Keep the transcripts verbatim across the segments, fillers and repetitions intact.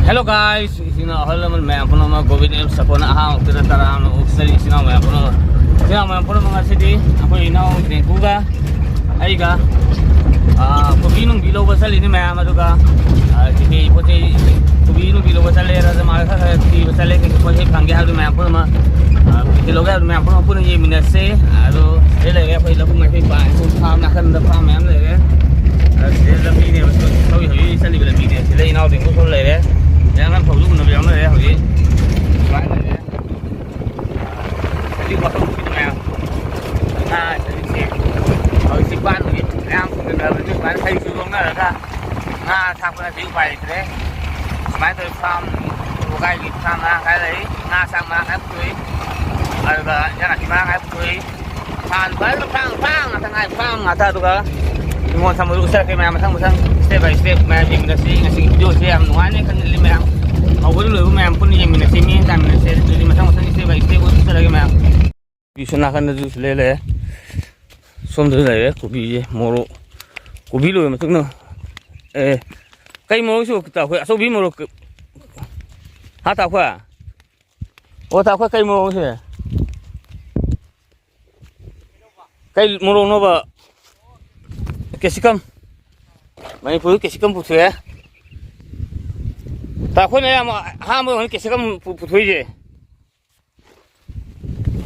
Hello guys, ꯏꯆꯤꯟ ꯏꯅꯥꯎ ꯑꯍꯜ ꯂꯃꯟ ꯃꯌꯥꯝ ꯄꯨꯝꯅꯃꯛ, ꯒꯣꯕꯤꯟ ꯑꯦꯝ ꯁꯄꯣꯅ ꯑꯍꯥꯡꯕꯗ ꯇꯔꯥꯝꯅ ꯑꯣꯛꯆꯔꯤ꯫ ꯏꯆꯤꯟ ꯏꯅꯥꯎ ꯃꯌꯥꯝ ꯄꯨꯝꯅꯃꯛ, ꯏꯆꯤꯟ ꯏꯅꯥꯎ ꯃꯌꯥꯝ ꯄꯨꯝꯅꯃꯛ, ꯉꯁꯤꯗꯤ ꯑꯩꯈꯣꯏ ꯏꯅꯥꯎ ꯔꯦꯡꯀꯨꯒ ꯑꯩꯒ, ꯑꯥ, ꯀꯣꯕꯤ ꯅꯨꯡꯕꯤ ꯂꯧꯕ ꯆꯠꯂꯤꯅꯤ ꯃꯌꯥꯝ꯫ ꯑꯗꯨꯒ, ꯑꯥ, ꯀꯩꯀꯩ ꯄꯣꯠ ꯆꯩ, ꯀꯣꯕꯤ ꯅꯨꯡꯕꯤ ꯂꯧꯕ ꯆꯠꯂꯦ, ꯔꯥꯖꯃꯥꯒ ꯈꯔ ꯈꯔ ꯊꯤꯕ ꯆꯠꯂꯦ, ꯀꯩꯀꯩ ꯄꯣꯠ ꯆꯩ ꯐꯪꯒꯦ ꯍꯥꯏꯕꯗꯨ ꯃꯌꯥꯝ ꯄꯨꯝꯅꯃꯛ, ꯑꯥ, ꯀꯩꯀꯩ ꯂꯧꯒꯦ ꯍꯥꯏꯕꯗꯨ ꯃꯌꯥꯝ ꯄꯨꯝꯅꯃꯛ ꯄꯨꯟꯅ ꯌꯦꯡꯃꯤꯟꯅꯁꯦ꯫ ꯑꯗꯣ ꯁꯤꯗ ꯂꯩꯔꯦ ꯑꯩꯈꯣꯏ ꯂꯧꯕꯨꯛ ꯃꯥꯏꯀꯩ ꯄꯥꯡ, ꯐꯥꯝ ꯅꯥꯀꯟꯗ ꯐꯥꯝ ꯃꯌꯥꯝ ꯂꯩꯔꯦ꯫ ꯑꯥ, ꯁꯤꯗ ꯂꯝꯕꯤꯅꯦꯕ, ꯍꯧꯖꯤꯛ ꯍꯧꯖꯤꯛ ꯆꯠꯂꯤꯕ ꯂꯝꯕꯤꯅꯦ꯫ ꯁꯤꯗ ꯏꯅꯥꯎ ꯇꯦꯡꯀꯣꯠ ꯊꯧꯔ ꯂꯩꯔꯦ꯫ ꯃꯌꯥꯝ ꯌꯥꯝ ꯐꯕꯁꯨ ꯎꯅꯕ ꯌꯥꯎꯅꯔꯦ ꯍꯧꯖꯤꯛ꯫ ꯁꯨꯃꯥꯏꯅ ꯂꯩꯔꯦ꯫ ꯍꯧꯖꯤꯛ ꯋꯥꯐꯝꯁꯤꯗ ꯃꯌꯥꯝ ꯉꯥ ꯍꯧꯖꯤꯛꯁꯦ, ꯍꯧꯖꯤꯛꯁꯦ ꯄꯥꯠ ꯍꯧꯖꯤꯛ ꯃꯌꯥꯝ ꯐꯪꯅꯕꯅꯤ꯫ ꯁꯨꯃꯥꯏꯅ ꯈꯩꯁꯨ ꯂꯣꯛꯅꯔꯒ ꯉꯥ ꯊꯥꯛꯄ ꯅꯠꯇ꯭ꯔꯗꯤ ꯎꯄꯥꯏ ꯂꯩꯇ꯭ꯔꯦ꯫ ꯁꯨꯃꯥꯏꯅ ꯇꯧꯔ ꯐꯥꯝ ꯂꯣꯀꯥꯏꯒꯤ ꯐꯥꯝ ꯃꯔꯥꯡ ꯀꯥꯏ ꯂꯩ꯫ ꯉꯥ ꯆꯥꯛ ꯃꯔꯥꯡ ꯀꯥꯏ ꯄꯨꯊꯣꯛꯏ꯫ ꯑꯗꯨꯒ ꯏꯟꯖꯥꯡ ꯅꯥꯄꯤ ꯃꯔꯥꯡ ꯀꯥꯏ ꯄꯨꯊꯣꯛꯏ꯫ ꯐꯥꯝ ꯐꯖꯅ ꯐꯥꯝ, ꯐꯥꯝ ꯉꯥꯛꯇ ꯉꯥꯏ, ꯐꯥꯝ ꯉꯥꯛꯇ꯫ ꯑꯗꯨꯒ ꯍꯤꯡꯒꯣꯜ ꯁꯝꯕꯗꯨ ꯎꯠꯆꯔꯛꯀꯦ ꯃꯌꯥꯝ, ꯃꯊꯪ ꯃꯊꯪ step by step ꯃꯌꯥꯝ ꯌꯦꯡꯃꯤꯟꯅꯁꯤ꯫ ꯉꯁꯤꯒꯤ video ꯁꯦ ꯌꯥꯝ ꯅꯨꯡꯉꯥꯏꯅꯤ ꯈꯟꯖꯤꯜꯂꯤ ꯃꯌꯥꯝ꯫ ꯍꯧꯕꯗꯩ ꯂꯣꯏꯕ ꯃꯌꯥꯝ ꯄꯨꯟꯅ ꯌꯦꯡꯃꯤꯟꯅꯁꯤ, ꯃꯤꯠꯌꯦꯡ ꯇꯥꯃꯤꯟꯅꯁꯤ꯫ ꯑꯗꯨꯗꯤ ꯃꯊꯪ ꯃꯊꯪ step by step ꯎꯠꯆꯔꯛꯑꯒꯦ ꯃꯌꯥꯝ꯫ ꯁꯣꯝ ꯅꯥꯀꯟꯗꯁꯨ ꯂꯩ, ꯂꯩꯔꯦ꯫ ꯁꯣꯝꯗꯁꯨ ꯂꯩꯔꯦ ꯀꯣꯕꯤꯁꯦ, ꯃꯣꯔꯣꯛ꯫ ꯀꯣꯕꯤ ꯂꯣꯏꯔ ꯃꯇꯨꯡꯗ, ꯑꯦ, ꯀꯩ ꯃꯣꯔꯣꯛꯁꯨ ꯇꯥꯈꯣꯏ? ꯑꯆꯧꯕꯤ ꯃꯣꯔꯣꯛ꯫ ꯍꯥ, ꯇꯥꯈꯣꯏ? ꯑꯣ, ꯇꯥꯈꯣꯏ, ꯀꯩ ꯃꯣꯔꯣꯛꯁꯦ? ꯀꯩ ꯃꯣꯔꯣꯛꯅꯣꯕ? ꯀꯦꯁꯤꯀꯝ꯫ ꯃꯅꯤꯄꯨꯔꯗ ꯀꯦꯁꯤꯀꯝ ꯄꯨꯊꯣꯛꯑꯦ꯫ ꯇꯥꯈꯣꯏꯅ ꯌꯥꯝ ꯑꯍꯥꯟꯕ ꯑꯣꯏꯅ ꯀꯦꯁꯤꯀꯝ ꯄꯨ-, ꯄꯨꯊꯣꯛꯏꯁꯦ꯫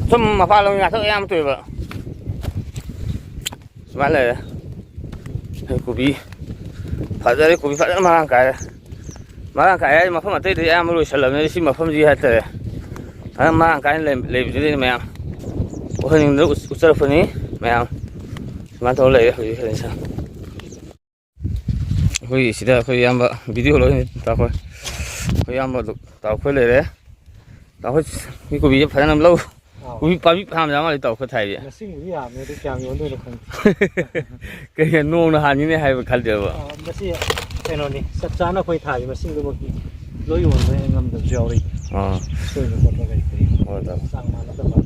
ꯁꯨꯝ ꯃꯄꯥꯟ ꯂꯝꯒꯤ ꯉꯥꯛꯇ ꯑꯌꯥꯝꯕ ꯇꯧꯋꯦꯕ꯫ ꯁꯨꯃꯥꯏꯅ ꯂꯩꯔꯦ꯫ ꯑꯩ ꯀꯣꯕꯤ ꯐꯖꯔꯦ, ꯀꯣꯕꯤ ꯐꯖꯅ ꯃꯔꯥꯡ ꯀꯥꯏꯔꯦ꯫ ꯃꯔꯥꯡ ꯀꯥꯏ ꯍꯥꯏꯁꯦ ꯃꯐꯝ ꯑꯇꯩꯗꯤ ꯑꯌꯥꯝꯕ ꯂꯣꯏꯁꯜꯂꯕꯅꯤ, ꯁꯤ ꯃꯐꯝꯁꯤ ꯍꯥꯏꯇꯥꯔꯦ꯫ ꯐꯖꯅ ꯃꯔꯥꯡ ꯀꯥꯏꯅ ꯂꯩ-, ꯂꯩꯕꯗꯨꯗꯩꯅꯦ ꯃꯌꯥꯝ꯫ ꯎꯍꯟꯅꯤꯡꯗꯅ ꯎꯠ-, ꯎꯠꯆꯔꯛꯄꯅꯤ ꯃꯌꯥꯝ꯫ ꯁꯨꯃꯥꯏꯅ ꯇꯧꯔ ꯂꯩꯔꯦ ꯍꯧꯖꯤꯛ ꯍꯧꯖꯤꯛꯁꯦ꯫ ꯑꯩꯈꯣꯏꯒꯤ ꯁꯤꯗ ꯑꯩꯈꯣꯏ ꯏꯌꯥꯝꯕ video ꯂꯣꯏ ꯇꯥꯈꯣꯏ꯫ ꯑꯩꯈꯣꯏ ꯏꯌꯥꯝꯕ ꯇꯥꯈꯣꯏ ꯂꯩꯔꯦ꯫ ꯇꯥꯈꯣꯏ, ꯃꯤ ꯀꯣꯕꯤꯁꯦ ꯐꯖꯅ ꯂꯧ꯫ ꯑꯥꯎ꯫ ꯀꯣꯕꯤ ꯄꯥꯝꯕꯤ ꯐꯅꯌꯥꯝ ꯌꯥꯝ ꯃꯥꯜꯂꯦ ꯇꯥꯈꯣꯏ ꯊꯥꯏꯁꯦ꯫ ꯃꯁꯤꯡꯕꯨꯗꯤ ꯌꯥꯝꯃꯦ, ꯑꯗꯨ ꯀꯌꯥꯝ ꯌꯣꯟꯗꯣꯏꯅꯣ ꯈꯪꯗꯦ꯫ ꯀꯩꯅꯣ, ꯅꯣꯡꯅ ꯍꯥꯟꯅꯤꯅꯦ ꯍꯥꯏꯕ ꯈꯜꯂꯦꯕ꯫ ꯑꯥ, ꯃꯁꯤ ꯀꯩꯅꯣꯅꯤ, ꯆꯞ ꯆꯥꯅ ꯑꯩꯈꯣꯏ ꯊꯥꯒꯤ ꯃꯁꯤꯡꯗꯨꯃꯛꯇꯤ ꯂꯣꯏ ꯌꯣꯟꯕ ꯉꯝꯗꯕꯁꯨ ꯌꯥꯎꯔꯤ꯫ ꯑꯥ꯫ ꯁꯣꯏꯕ ꯈꯣꯠꯄ ꯀꯔꯤ ꯀꯔꯤ꯫ ꯍꯣꯏ, ꯇꯥꯃꯣ꯫ ꯆꯥꯡ ꯃꯥꯟꯅꯗꯕ꯫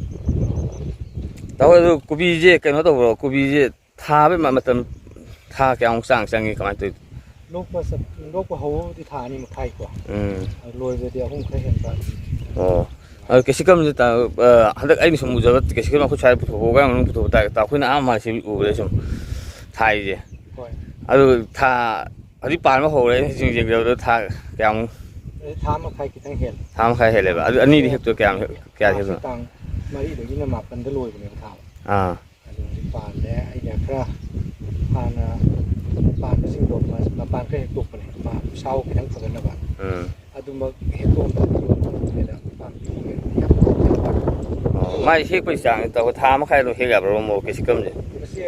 ꯇꯥꯃꯣ, ꯑꯗꯨ ꯀꯣꯕꯤꯁꯦ ꯀꯩꯅꯣ ꯇꯧꯕ꯭ꯔꯣ? ꯀꯣꯕꯤꯁꯦ ꯊꯥꯕꯩ ꯃ-, ꯃꯇꯝ ꯊꯥ ꯀꯌꯥꯃꯨꯛ ꯆꯥꯡ ꯆꯪꯉꯤ? ꯀꯃꯥꯏꯅ ꯇꯧꯋꯤ? ꯂꯣꯛꯄ ꯆꯠ-, ꯂꯣꯛꯄ ꯍꯧꯕꯕꯨꯗꯤ ꯊꯥ ꯑꯅꯤ ꯃꯈꯥꯏꯀꯣ꯫ ꯎꯝ꯫ ꯑꯗꯨ ꯂꯣꯏꯕꯗꯤ ꯑꯍꯨꯝ ꯈꯔ ꯍꯦꯟꯕ꯫ ꯑꯣ꯫ ꯑꯗꯣ ꯀꯦꯁꯤꯀꯝꯁꯦ ꯇꯥ-, ꯑ, ꯍꯟꯗꯛ ꯑꯩꯅ ꯁꯨꯝ ꯎꯖꯕ ꯀꯦꯁꯤꯀꯝ ꯑꯩꯈꯣꯏ ꯁ꯭ꯋꯥꯏꯗ ꯄꯨꯊꯣꯛꯄ, ꯋꯥꯌꯥꯝ ꯃꯅꯨꯡ ꯄꯨꯊꯣꯛꯄ ꯇꯥꯏ꯫ ꯇꯥ-, ꯑꯩꯈꯣꯏꯅ ꯑꯍꯥꯟꯕ ꯍꯥꯟꯅ ꯁꯤ ꯎꯕꯗ ꯁꯨꯝ ꯊꯥꯏꯁꯦ꯫ ꯍꯣꯏ꯫ ꯑꯗꯨ ꯊꯥ, ꯍꯧꯖꯤꯛ ꯄꯥꯟꯕ ꯍꯧꯔꯦ꯫ ꯑꯩꯅ ꯁꯨꯝ ꯌꯦꯡꯖꯕꯗ ꯊꯥ ꯀꯌꯥꯃꯨꯛ? ꯑꯗꯨ ꯊꯥ ꯃꯈꯥꯏ ꯈꯤꯇꯪ ꯍꯦꯜꯂꯦ꯫ ꯊꯥ ꯃꯈꯥꯏ ꯍꯦꯜꯂꯦꯕ꯫ ꯑꯗꯨ ꯑꯅꯤꯗꯤ ꯍꯦꯛꯇꯣ ꯀꯌꯥꯝ ꯍꯦꯛ-, ꯀꯌꯥ ꯃꯥꯔꯁꯀꯤ ꯍꯦꯛꯇꯣꯏꯅꯣ? ꯇꯥꯡ ꯃꯔꯤꯗꯒꯤꯅ ꯃꯥꯄꯟꯗ ꯂꯣꯏꯕꯅꯦꯕ ꯊꯥꯕ꯫ ꯑꯥ꯫ ꯑꯗꯨ ꯍꯧꯖꯤꯛ ꯄꯥꯜꯂꯦ꯫ ꯑꯩꯅ ꯈꯔ ꯍꯥꯟꯅ ꯄꯥꯟꯕꯁꯤꯡꯗꯣ ꯃ-, ꯃꯄꯥꯟ ꯈꯔ ꯍꯦꯛꯇꯣꯛꯄꯅꯦ, ꯃꯥ ꯁꯥꯍꯧ ꯈꯤꯇꯪ ꯐꯒꯠꯅꯕ꯫ ꯎꯝ꯫ ꯑꯗꯨꯃꯛ ꯍꯦꯛꯇꯣꯛꯑꯝꯗꯕꯒꯤ ꯄꯥꯝꯕꯤ ꯌꯥꯝ, ꯌꯥꯝ ꯋꯥꯠꯄ꯫ ꯑꯣ, ꯃꯥꯏ ꯍꯦꯛꯄꯒꯤ ꯆꯥꯡꯁꯦ ꯇꯧꯕ ꯊꯥ ꯃꯈꯥꯏ ꯑꯗꯨꯝ ꯍꯦꯛ ꯌꯥꯕ꯭ꯔꯣ, ꯃꯣꯔꯣꯛ ꯀꯦꯞꯁꯤꯀꯝꯁꯦ? ꯃꯁꯤ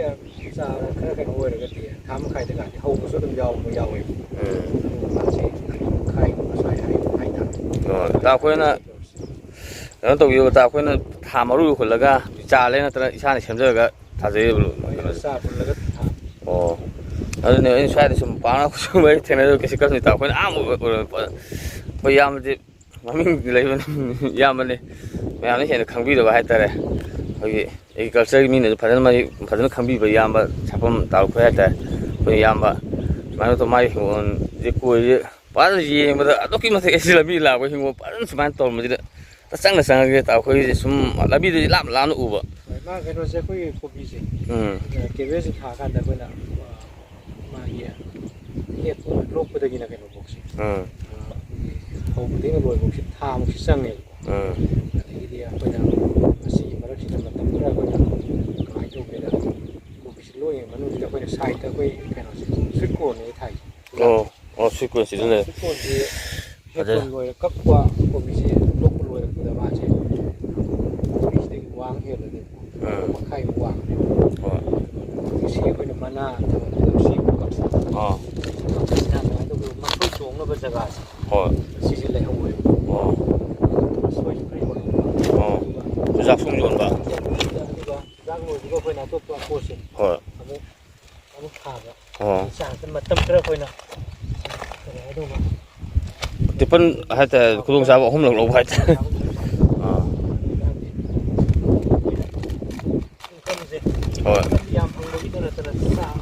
ꯆꯥꯔ ꯈꯔ ꯀꯩꯅꯣ ꯑꯣꯏꯔꯒꯗꯤ ꯊꯥ ꯃꯈꯥꯏꯗꯒꯗꯤ ꯍꯧꯕꯁꯨ ꯑꯗꯨꯝ ꯌꯥꯎꯕ ꯌꯥꯎꯋꯦ꯫ ꯎꯝ꯫ ꯑꯗꯨꯒ ꯃꯥꯁꯦ ꯑꯅꯤ ꯃꯈꯥꯏꯒꯨꯝꯕ ꯁ꯭ꯋꯥꯏꯗ ꯍꯥꯏ-, ꯍꯥꯏꯇꯥꯔꯦ꯫ ꯑꯣ, ꯏꯇꯥꯎ ꯑꯩꯈꯣꯏꯅ ꯀꯩꯅꯣ ꯇꯧꯕꯤꯌꯣ, ꯏꯇꯥꯎ ꯑꯩꯈꯣꯏꯅ ꯊꯥ ꯃꯔꯨ ꯍꯨꯜꯂꯒ ꯆꯥꯔ ꯅꯠꯇ꯭ꯔꯒ ꯏꯁꯥꯅ ꯁꯦꯝꯖꯔꯒ ꯊꯥꯖꯩꯌꯦꯕ꯫ ꯍꯣꯏ, ꯆꯥꯔ ꯍꯨꯜꯂꯒ ꯊꯥ-꯫ ꯑꯣ꯫ ꯑꯗꯨꯅꯦ ꯑꯩꯅ ꯁ꯭ꯋꯥꯏꯗ ꯁꯨꯝ ꯄꯥꯛꯅ ꯁꯨꯝ ꯑꯩ ꯊꯦꯡꯅꯗꯕ ꯀꯦꯞꯁꯤꯀꯝꯁꯤ ꯏꯇꯥꯎ ꯑꯩꯈꯣꯏꯅ ꯑꯍꯥꯟꯕ ꯑꯣꯏ-, ꯑꯣꯏ-, ꯑꯩꯈꯣꯏ ꯏꯌꯥꯝꯕꯗꯤ ꯃꯃꯤꯡꯗꯤ ꯂꯩꯕꯅꯤ, ꯏꯌꯥꯝꯕꯅꯤ꯫ ꯃꯌꯥꯝꯅ ꯍꯦꯟꯅ ꯈꯪꯕꯤꯗꯕ ꯍꯥꯏꯇꯥꯔꯦ꯫ ꯑꯩꯈꯣꯏꯒꯤ agricultureꯒꯤ ꯃꯤꯅꯁꯨ ꯐꯖꯅ ꯃꯔꯤ-, ꯐꯖꯅ ꯈꯪꯕꯤꯕ ꯏꯌꯥꯝꯕ ꯁꯥꯐꯝ ꯇꯥꯎꯈꯣꯏ ꯍꯥꯏꯇꯥꯔꯦ꯫ ꯑꯩꯈꯣꯏ ꯏꯌꯥꯝꯕ ꯁꯨꯃꯥꯏꯅ ꯇꯧ-, ꯃꯥꯒꯤ ꯍꯤꯡꯒꯣꯜꯁꯦ ꯀꯣꯏꯁꯦ ꯐꯖꯅ ꯌꯦꯡꯕꯗ ꯑꯗꯨꯛꯀꯤ ꯃꯇꯤꯛ ꯑꯩꯁꯦ ꯂꯝꯕꯤ ꯂꯥꯛꯄ ꯍꯤꯡꯒꯣꯜ ꯐꯖꯅ ꯁꯨꯃꯥꯏꯅ ꯇꯧꯔꯝꯕꯁꯤꯗ ꯆꯪꯅ ꯆꯪꯉꯒꯦ ꯇꯥꯎꯈꯣꯏꯁꯦ ꯁꯨꯝ ꯂꯝꯕꯤꯗ ꯂꯥꯞꯅ ꯂꯥꯞꯅ ꯎꯕ꯫ ꯍꯣꯏ, ꯃꯥ ꯀꯩꯅꯣꯁꯦ ꯑꯩꯈꯣꯏꯒꯤ ꯀꯣꯕꯤꯁꯦ, ꯎꯝ꯫ ꯑ, cabbage ꯊꯥꯀꯥꯟꯗ ꯑꯩꯈꯣꯏꯅ, ꯑ, ꯃꯥꯒꯤ ꯍꯦꯛ ꯂꯣꯛꯄꯗꯒꯤꯅ ꯀꯩꯅꯣꯐꯥꯎꯁꯦ, ꯎꯝ꯫ ꯑ, ꯑꯩꯈꯣꯏꯒꯤ ꯍꯧꯕꯗꯒꯤꯅ ꯂꯣꯏꯐꯥꯎꯁꯦ ꯊꯥꯃꯨꯛꯁꯦ ꯆꯪꯉꯦꯕꯀꯣ꯫ ꯎꯝ꯫ ꯑꯗꯒꯤꯗꯤ ꯑꯩꯈꯣꯏꯅ ꯃꯁꯤꯒꯤ ꯃꯔꯛꯁꯤꯗ ꯃꯇꯝ ꯈꯔ ꯑꯩꯈꯣꯏꯅ ꯀꯃꯥꯏꯅ ꯇꯧꯒꯦꯗ, ꯀꯣꯕꯤꯁꯦ ꯂꯣꯛꯏꯉꯩ ꯃꯅꯨꯡꯁꯤꯗ ꯑꯩꯈꯣꯏꯅ sideꯇ ꯑꯩꯈꯣꯏ ꯀꯩꯅꯣꯁꯦ, sweet cornꯅꯦ ꯊꯥꯏꯁꯦ꯫ ꯑꯣ, ꯑꯣ, sweet cornꯁꯤꯗ ꯂꯩ꯫ Sweet cornꯁꯦ ꯍꯦꯛꯄ ꯐꯖꯩ꯫ ꯂꯣꯏꯔ ꯀꯛꯄ ꯀꯣꯕꯤꯁꯦ ꯂꯣꯛꯄ ꯂꯣꯏꯔꯛꯄꯗ ꯃꯥꯁꯦ ꯀꯣꯕꯤꯁꯤꯗꯒꯤ ꯋꯥꯡ ꯍꯦꯜꯂꯅꯦꯕꯀꯣ꯫ ꯎꯝ꯫ ꯃꯈꯥꯏ ꯋꯥꯡꯉꯦ꯫ ꯍꯣꯏ꯫ ꯁꯤ ꯑꯩꯈꯣꯏꯅ ꯃꯅꯥ ꯊꯝꯕꯗ ꯁꯤ ꯑꯥ꯫ ꯃꯈꯣꯏ ꯆꯣꯡꯅꯕ ꯖꯒꯥꯁꯦ꯫ ꯍꯣꯏ꯫ ꯁꯤꯁꯦ ꯂꯩꯍꯧꯋꯦꯕ꯫ ꯑꯣ꯫ ꯁꯣꯏꯁꯨ ꯈꯔ ꯌꯣꯜꯂꯦ꯫ ꯑꯣ꯫ ꯑꯗꯨꯒ ꯆꯨꯖꯥꯛ ꯁꯨꯝ ꯌꯣꯟꯕ? ꯑꯗꯨꯒ ꯆꯨꯖꯥꯛ ꯂꯣꯏꯕꯒ ꯑꯩꯈꯣꯏꯅ ꯑꯇꯣꯞꯄ ꯄꯣꯠꯁꯦ ꯍꯣꯏ꯫ ꯑꯃꯨꯛ ꯑꯃꯨꯛ ꯊꯥꯕ꯫ ꯑꯣ꯫ ꯆꯥꯡꯁꯦ ꯃꯇꯝ ꯈꯔ ꯑꯩꯈꯣꯏꯅ ꯀꯩꯅꯣ ꯇꯧꯕ꯫ ꯇ꯭ꯔꯤꯄꯜ ꯍꯥꯏꯇꯥꯔꯦ, ꯈꯨꯗꯣꯡꯆꯥꯕ ꯑꯍꯨꯝꯂꯛ ꯂꯧꯕ ꯍꯥꯏꯇꯥꯔꯦ꯫ ꯑꯥ꯫ ꯏꯟꯀꯝꯁꯦ ꯍꯣꯏ꯫ ꯌꯥꯝ ꯐꯪꯕꯒꯤꯗ ꯅꯠꯇꯅ ꯆꯥꯡ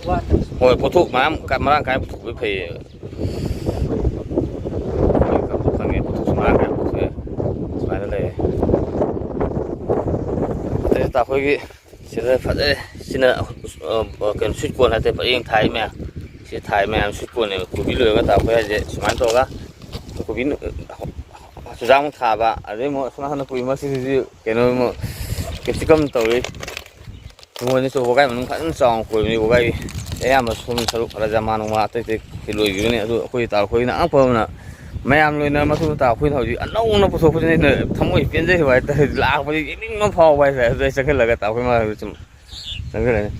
ꯋꯥꯠꯇꯅ ꯁꯨꯝ ꯍꯣꯏ, ꯄꯣꯠꯊꯣꯛ ꯃꯌꯥꯝ ꯀ-, ꯃꯔꯥꯡ ꯀꯥꯏꯅ ꯄꯨꯊꯣꯛꯄꯗꯤ ꯐꯩꯌꯦ꯫ ꯍꯣꯏ, ꯀꯝꯁꯨ ꯈꯪꯉꯦ, ꯄꯣꯠꯊꯣꯛꯁꯨ ꯃꯔꯥꯡ ꯀꯥꯏꯅ ꯄꯨꯊꯣꯛꯑꯦ꯫ ꯁꯨꯃꯥꯏꯅ ꯂꯩꯌꯦ꯫ ꯑꯇꯩ ꯑꯩꯈꯣꯏꯒꯤ ꯁꯤꯗ ꯐꯖꯔꯦ꯫ ꯁꯤꯅ, ꯑ, ꯀꯩꯅꯣ, sweet corn ꯍꯥꯏꯇꯥꯔꯦ, ꯄꯔꯦꯡ ꯊꯥꯏ ꯃꯌꯥꯝ꯫ ꯁꯤ ꯊꯥꯏ ꯃꯌꯥꯝ sweet cornꯅꯦꯕ꯫ ꯀꯣꯕꯤ ꯂꯣꯏꯔꯒ ꯇꯥꯛꯄ ꯍꯥꯏꯁꯦ ꯁꯨꯃꯥꯏꯅ ꯇꯧꯔꯒ ꯀꯣꯕꯤ, ꯑ, ꯆꯨꯖꯥꯛꯃꯨꯛ ꯊꯥꯕ, ꯑꯗꯩ ꯑꯃꯨꯛ ꯑꯁꯣꯝ ꯅꯥꯀꯟꯗ ꯀꯣꯕꯤ ꯃꯔꯛꯁꯤꯗꯗꯤ ꯀꯩꯅꯣ ꯑꯃꯨꯛ capsicum ꯇꯧꯔꯤ꯫ ꯍꯤꯡꯒꯣꯜꯁꯦ ꯋꯥꯒꯥꯏ ꯃꯅꯨꯡ ꯐꯖꯅ ꯆꯥꯎꯅ ꯀꯣꯏꯕꯅꯤ꯫ ꯋꯥꯒꯥꯏꯒꯤ ꯑꯌꯥꯝꯕ ꯁꯣꯝ ꯁꯔꯨꯛ ꯈꯔ ꯖꯃꯥ ꯅꯨꯡꯃꯥ ꯑꯇꯩ ꯑꯇꯩ ꯂꯣꯏꯈꯤꯕꯅꯤ꯫ ꯑꯗꯨ ꯑꯩꯈꯣꯏ ꯇꯥ ꯑꯩꯈꯣꯏꯅ ꯑꯉꯛꯄ ꯑꯃꯅ ꯃꯌꯥꯝ ꯂꯣꯏꯅꯔ ꯃꯇꯨꯡꯗ ꯇꯥ ꯑꯩꯈꯣꯏꯅ ꯍꯧꯖꯤꯛ ꯑꯅꯧꯅ ꯄꯨꯊꯣꯛꯄꯁꯤꯅ ꯍꯦꯟꯅ ꯊꯃꯣꯏ ꯄꯦꯟꯖꯈꯤꯕ ꯍꯥꯏꯇꯥꯔꯦ꯫ ꯂꯥꯛꯄꯗ ꯌꯦꯡꯅꯤꯡꯕ ꯐꯥꯎꯕ ꯍꯥꯏꯇꯥꯔꯦ꯫ ꯑꯗꯨꯗ ꯑꯩ ꯆꯪꯁꯤꯜꯂꯒ ꯇꯥ ꯑꯩꯈꯣꯏ ꯃꯥ ꯁꯨꯝ ꯆꯪꯁꯤꯜꯂꯅꯤ꯫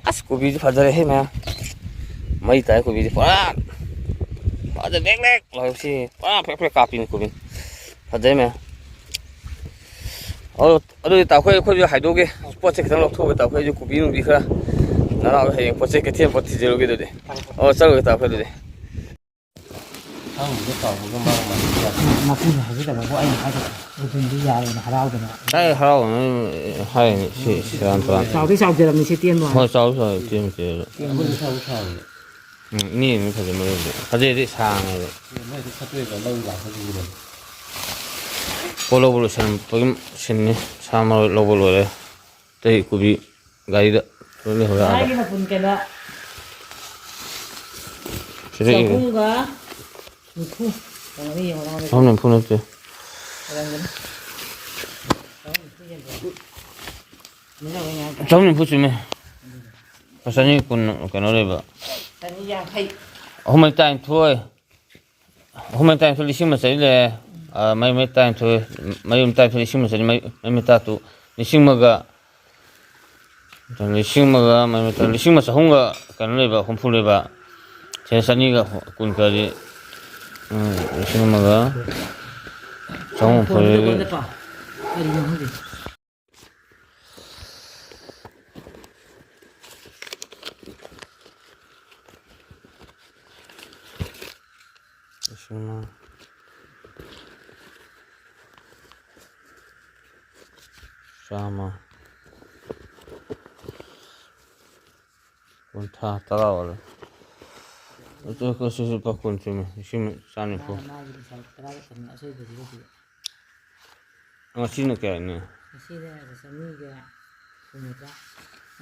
ꯑꯁ, ꯀꯣꯕꯤꯁꯦ ꯐꯖꯔꯦꯍꯦ ꯃꯌꯥꯝ꯫ ꯃꯩ ꯇꯥꯏ ꯀꯣꯕꯤꯁꯦ ꯄꯨꯔꯥ꯫ ꯐꯖ ꯕꯦꯛ ꯕꯦꯛ ꯂꯥꯎꯔꯦ ꯁꯤ꯫ ꯄꯨꯔꯥ ꯐ꯭ꯔꯦꯛ ꯐ꯭ꯔꯦꯛ ꯀꯥꯞꯄꯤꯅꯤ ꯀꯣꯕꯤ꯫ ꯐꯖꯩ ꯃꯌꯥꯝ꯫ ꯑꯗꯨ, ꯑꯗꯨꯗꯤ ꯇꯥ ꯑꯩꯈꯣꯏ, ꯑꯩꯈꯣꯏꯁꯨ ꯍꯥꯏꯗꯣꯛꯑꯒꯦ꯫ ꯄꯣꯠ ꯆꯩ ꯈꯤꯇꯪ ꯂꯧꯊꯣꯛꯑꯒꯦ ꯇꯥ ꯑꯩꯈꯣꯏ꯫ ꯑꯩꯁꯨ ꯀꯣꯕꯤ ꯅꯨꯡꯕꯤ ꯈꯔ ꯅꯅꯥꯎ ꯍꯌꯦꯡ ꯄꯣꯠ ꯆꯩ ꯀꯩꯊꯦꯜ ꯄꯣꯠ ꯊꯤꯖꯔꯨꯒꯦ ꯑꯗꯨꯗꯤ꯫ ꯑꯣ, ꯆꯠꯂꯨꯔꯒꯦ ꯇꯥ ꯑꯩꯈꯣꯏ ꯑꯗꯨꯗꯤ꯫ ꯃꯄꯨꯅ ꯍꯥꯏꯖꯗꯕꯕꯨ ꯑꯩꯅ ꯍꯥꯏꯗꯣꯛꯈ꯭ꯔꯦ꯫ ꯔꯨꯕꯤꯟꯗꯤ ꯌꯥꯔꯦꯅ ꯍꯔꯥꯎꯗꯅ꯫ ꯀꯥꯏ ꯍꯔꯥꯎꯕꯅꯣ? ꯍꯥꯏꯔꯤꯅꯤ ꯁꯤ ꯁꯦꯔꯥꯟ ꯇꯨꯔꯥꯟ꯫ ꯆꯥꯎꯗꯤ ꯆꯥꯎꯖꯔꯕꯅꯤ ꯁꯤ ꯇꯦꯟꯕ ꯋꯥꯅꯤ꯫ ꯍꯣꯏ, ꯆꯥꯎ ꯆꯥꯎ ꯇꯦꯟ ꯇꯦꯟ꯫ ꯇꯦꯟꯕꯗꯤ ꯁꯥꯎ ꯁꯥꯎꯔꯦ꯫ ꯎꯝ, ꯃꯤ ꯑꯃ ꯐꯖꯩ ꯃꯔꯨꯗꯤ꯫ ꯐꯖꯩꯗꯤ ꯁꯥꯡꯉꯦꯕ꯫ ꯃꯣꯏꯗꯤ ꯁꯠꯇꯣꯛꯑꯦꯕ ꯂꯧ ꯂꯥꯛꯄꯁꯤꯡꯗꯨꯅ꯫ ꯄꯣꯠ ꯂꯧꯕ ꯂꯣꯏꯁꯤꯟꯕꯒꯤ ꯁꯤꯟꯅꯤ꯫ ꯁꯥ ꯃꯔꯣꯏ ꯂꯧꯕ ꯂꯣꯏꯔꯦ꯫ ꯑꯇꯩ ꯀꯣꯕꯤ ꯒꯥꯔꯤꯗ ꯂꯣꯏ ꯂꯩꯍꯧꯔꯦ ꯑꯥꯗ꯫ ꯃꯥꯒꯤ ꯃꯄꯨꯟ ꯀꯩꯅꯣ ꯁꯤꯗ ꯏꯔꯦ꯫ ꯆꯍꯨꯝꯒ ꯅꯤꯐꯨ꯫ ꯌꯦꯡꯉꯣ, ꯌꯦꯡꯉꯣ, ꯅꯉꯣꯟꯗ ꯆꯍꯨꯝ ꯅꯤꯐꯨ ꯅꯠꯇꯦ꯫ ꯑꯣꯏꯔꯝꯒꯅꯤ꯫ ꯆꯍꯨꯝ ꯅꯤꯐꯨ ꯌꯦꯡꯉꯣ꯫ ꯆꯍꯨꯝ ꯅꯤꯐꯨ ꯆꯨꯝꯃꯦ꯫ ꯆꯅꯤ ꯀꯨꯟ ꯀꯩꯅꯣ ꯂꯩꯕ꯫ ꯆꯅꯤ ꯌꯥꯡꯈꯩ꯫ ꯑꯍꯨꯝ ꯃꯔꯤ ꯇꯔꯥꯅꯤꯊꯣꯏ꯫ ꯑꯍꯨꯝ ꯃꯔꯤ ꯇꯔꯥꯅꯤꯊꯣꯏ ꯂꯤꯁꯤꯡ ꯑꯃ ꯆꯅꯤ ꯂꯩꯔꯦ꯫ ꯑꯥ, ꯃꯔꯤ ꯃꯔꯤ ꯇꯔꯥꯅꯤꯊꯣꯏ, ꯃꯔꯤ ꯃꯔꯤ ꯇꯔꯥꯅꯤꯊꯣꯏ ꯂꯤꯁꯤꯡ ꯑꯃ ꯆꯅꯤ, ꯃꯔꯤ, ꯃꯔꯤ ꯃꯔꯤ ꯇꯔꯥꯇꯔꯨꯛ ꯂꯤꯁꯤꯡ ꯑꯃꯒ, ꯂꯤꯁꯤꯡ ꯑꯃꯒ ꯃꯔꯤ ꯃꯔꯤ ꯇꯔꯥ-, ꯂꯤꯁꯤꯡ ꯑꯃ ꯆꯍꯨꯝꯒ ꯀꯩꯅꯣ ꯂꯩꯕ, ꯍꯨꯝꯐꯨ ꯂꯩꯕ꯫ ꯁꯤꯗ ꯆꯅꯤꯒ ꯀꯨꯟ ꯈꯔꯗꯤ, ꯎꯝ, ꯂꯤꯁꯤꯡ ꯑꯃꯒ ꯆꯍꯨꯝ ꯍꯨꯝꯐꯨ ꯂꯩꯔꯗꯤ꯫ ꯀꯔꯤꯅꯣ ꯈꯪꯗꯦ꯫ ꯂꯤꯁꯤꯡ ꯑꯃ ꯆꯥꯝꯃ꯫ ꯀꯨꯟꯊ꯭ꯔꯥ, ꯇꯔꯥ ꯑꯣꯏꯔꯦ꯫ ꯑꯗꯨ ꯀꯣ, ꯁꯤꯁꯨ ꯂꯨꯄꯥ ꯀꯨꯟ ꯆꯨꯝꯃꯦ, ꯂꯤꯁꯤꯡ ꯇꯔꯥ ꯅꯤꯐꯨ꯫ ꯃꯥꯅ ꯃꯥꯒꯤ ꯄꯩꯁꯥ ꯇꯔꯥꯒ ꯀꯩꯅꯣ ꯑꯁꯣꯏꯕꯁꯤꯒꯗꯤ꯫ ꯉꯁꯤꯅ ꯀꯌꯥꯅꯣ? ꯉꯁꯤꯅ ꯆꯅꯤꯒ ꯍꯨꯝꯐꯨꯇꯔꯥ꯫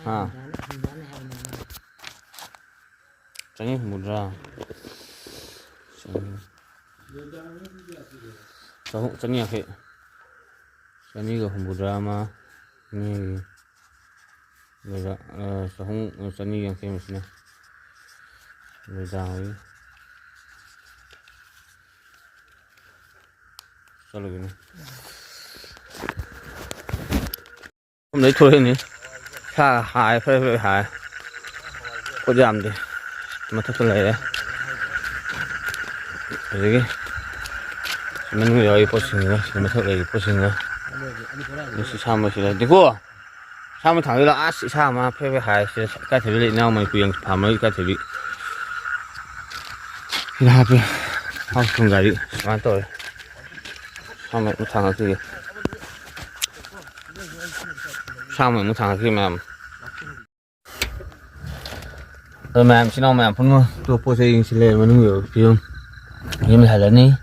ꯍꯥ? ꯍꯨꯝꯗ꯭ꯔꯥꯅꯤ, ꯍꯨꯝꯗ꯭ꯔꯥꯅꯤ ꯍꯥꯏꯕꯅꯦ ꯃꯥꯅ꯫ ꯆꯅꯤ ꯍꯨꯝꯐꯨꯇꯔꯥ꯫ ꯆꯅꯤ꯫ ꯆꯍꯨꯝ, ꯆꯅꯤ ꯌꯥꯡꯈꯩ꯫ ꯆꯅꯤꯒ ꯍꯨꯝꯐꯨꯇꯔꯥ ꯑꯃ, ꯑꯅꯤ, ꯑꯗꯨꯒ, ꯑ, ꯆꯍꯨꯝ, ꯑ, ꯆꯅꯤ ꯌꯥꯡꯈꯩ ꯑꯃꯁꯤꯅ ꯅꯨꯃꯤꯗꯥꯡꯒꯤ ꯆꯠꯂꯨꯒꯤꯅꯤ꯫ ꯁꯣꯝꯗꯩ ꯊꯣꯛꯂꯛꯏꯅꯤ꯫ ꯁꯥ ꯍꯥꯏ, ꯐꯔꯦ ꯐꯔꯦ ꯍꯥꯏ꯫ ꯄꯣꯠ ꯌꯥꯝꯗꯦ꯫ ꯃꯊꯛꯇ ꯂꯩꯔꯦ꯫ ꯑꯗꯒꯤ ꯃꯅꯨꯡꯗ ꯌꯥꯎꯔꯤ ꯄꯣꯠꯁꯤꯡꯁꯤꯅ, ꯁꯤ ꯃꯊꯛ ꯂꯩꯔꯤ ꯄꯣꯠꯁꯤꯡꯁꯤꯅ꯫ ꯃꯁꯤ ꯁꯥ ꯃꯣꯏꯁꯤ ꯂꯩ꯫ ꯗꯤꯀꯣ! ꯁꯥ ꯃꯣꯏ ꯊꯥꯡꯗꯣꯏꯗꯣ ꯑꯁ ꯏꯁꯥ ꯑꯃ ꯐꯦ ꯐꯦ ꯍꯥꯏ꯫ ꯁꯤꯗ ꯏꯀꯥꯏꯊꯕꯤ ꯂꯩ, ꯏꯅꯥꯎ ꯃꯅꯤꯄꯨꯔ ꯌꯦꯡ ꯐꯥꯝꯃꯔ ꯏꯀꯥꯏꯊꯕꯤ꯫ ꯁꯤꯗ ꯍꯥꯞꯄꯦ꯫ ꯍꯥꯎ ꯊꯨꯝ ꯒꯥꯔꯤ ꯁꯨꯃꯥꯏꯅ ꯇꯧꯔꯦ꯫ ꯁꯥ ꯃꯣꯏ ꯑꯃꯨꯛ ꯊꯥꯡꯒꯠꯈꯤꯒꯦ꯫ ꯁꯥ ꯃꯣꯏ ꯑꯃꯨꯛ ꯊꯥꯡꯒꯠꯈꯤꯒꯦ ꯃꯌꯥꯝ꯫ ꯑꯗꯣ ꯃꯌꯥꯝ, ꯏꯆꯤꯟ ꯏꯅꯥꯎ ꯃꯌꯥꯝ ꯄꯨꯝꯅꯃꯛ ꯇꯨ ꯄꯣꯠ ꯆꯩ ꯌꯦꯡꯁꯤꯜꯂꯦ, ꯃꯅꯨꯡ ꯌꯧꯔꯛꯇ꯭ꯔꯤ꯫ ꯌꯨꯝ, ꯌꯨꯝ ꯍꯜꯂꯅꯤ꯫